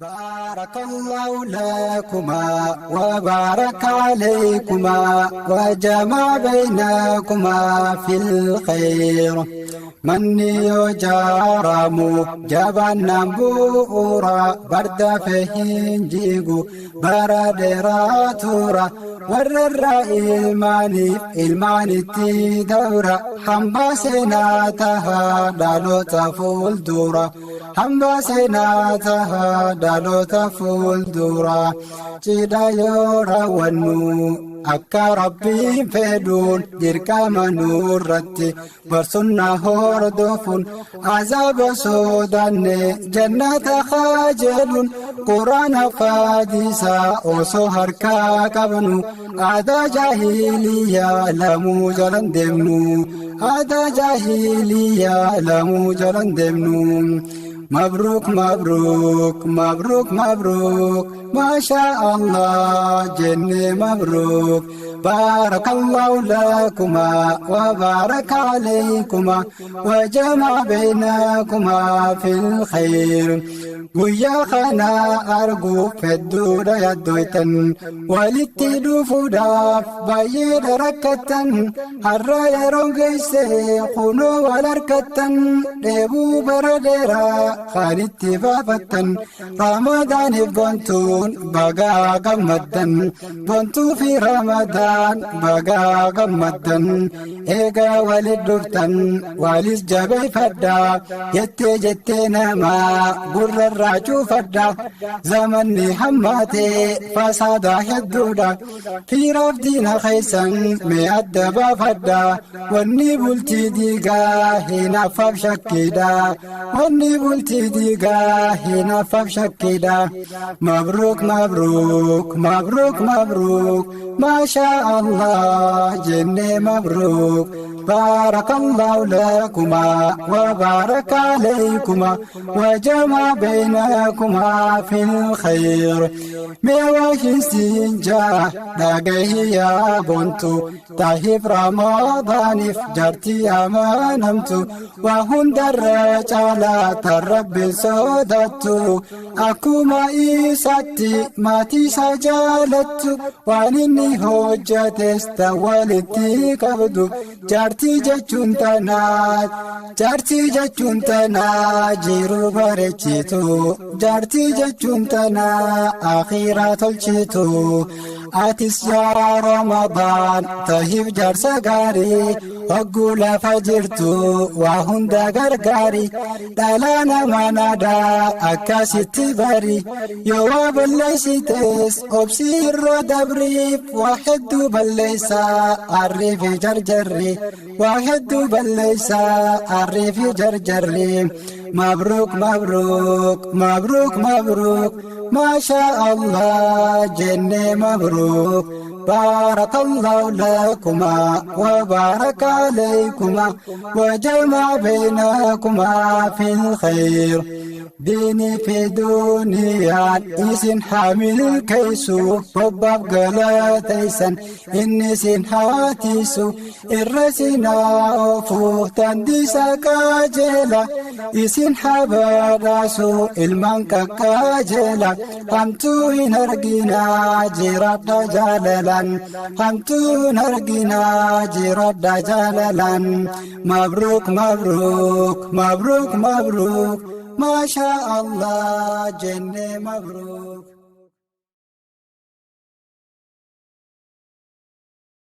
بارك الله لكما وبارك عليكما وجمع بينكما في الخير. Manni yoo ijaaramu jabaannaan bu'uura barda hin jigu bara dheeraa tura warra irraa ilmaaniif ilmaanitti dabra hambaa seenaa tahaa dhaloota fuuldura hambaa seenaa tahaa dhaloota fuuldura cidha yoo raawwannu. Akka Rabbiin fedhuun dirqama nurratti barsunnaa hordofuun azaaba sodaanne jannata kajeeluun quraana faadisaa osoo harkaa qabnu aadaa jaahiliyaa lamuu jalan deemnu aadaa jaahiliyaa lamuu jalan deemnu. مبروك مبروك مبروك مبروك ما شاء الله جن مبروك بارك الله لكما وبارك عليكما وجمع بينكما في الخير. Guyyaa kana arguuf hedduudha yaaddoytan walitti dhufuudhaaf baay'eedha rakkattan har'a yeroon geesse kunoo wal harkattan dheebuu bara dheeraa kan itti baafattan Ramadaaniif bontuun bagaa gammaddan bontuu fi Ramadaan bagaa gammaddan eegaa walit dhuftan walis jabeeffadhaa jettee jettee namaa gurra. Raachuu zamanni hammaatee fasaadaa hedduudha fiiraaf diina keessan mee adda baafadha wanni bultii diigaa hin affaaf shakkiidha wanni bultii diigaa hin affaaf shakkiidha. Mabruuk mabruuk mabruuk mabruuk maashaa Allah jennee mabruuk. بارك الله لكما وبارك عليكما وجمع بينكما في الخير. مواهي سنجا دقيه يا بنتو تهيف رمضان جرتي أمانمتو وهم درج على ترب سودتو أكما إيساتي ما تسجالتو وانني هجتست والتي كبدو Jaartii jechuun tanaa jaartii jechuun tanaa jiruu bareechitu jaartii jechuun tanaa akhiraa tolchitu atis yaa Ramadaan tahiif jaarsa gaarii hogguu lafa jirtu waa hunda gargaari dhala namaa naadaa akkasitti bari yoo waa balleessites obsii irra dabriif waa hedduu balleessaa arriifi jarjarri. Waa hedduu balleessaa arriifi jarjarri. Mabruuk mabruuk mabruuk mabruuk maashaa Allah jennee mabruuk. بارك الله لكما وبارك عليكما وجمع بينكما في الخير. ديني في دنيا إسن حامل كيسو رباب قلاتيسن إني سن حاتيسو الرسنا أوفو تنديسا كاجلا إسن حباداسو المانكا كاجلا همتو هنرقنا جراد جاللا همتو هنرقنا جراد جاللا. مبروك مبروك مبروك مبروك ما شاء الله جن مبروك.